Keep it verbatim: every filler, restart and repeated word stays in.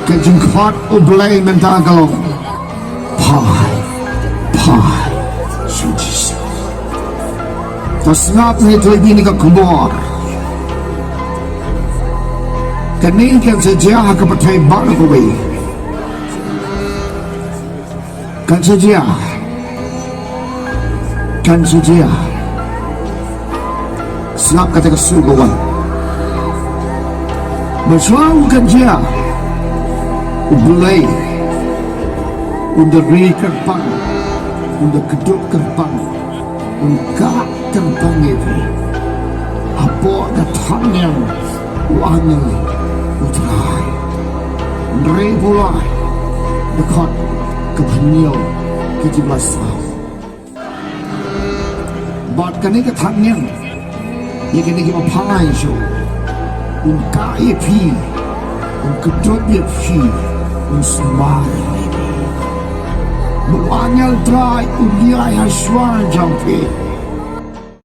Ka jingkhot U Blei mynta ka long: Phai, phai sha U Jisu. To sngap, ngi ïathuh ïa phi kane ka khubor. Kane kan sa jia ha ka pyrthei baroh kawei. Kan sa jia. Kan sa jia. Sngap kata ka sur ka wan. Ba shuwa u kan jia, U Blei un da ri kyrpang, un da kdup kyrpang, un kah kyrpang ïa phi. Hapoh ka thapniang u angel U Trai. Hynrei pule, dkhot kaba hynñiew, ka jingla saw. Bad kane ka thapniang, ïa kine kiba phai shuh, un kah ïa phi, un kdup ïa phi, un sumar ïa phi. Bad u angel Trai un ïaid ha shuwa jong phi.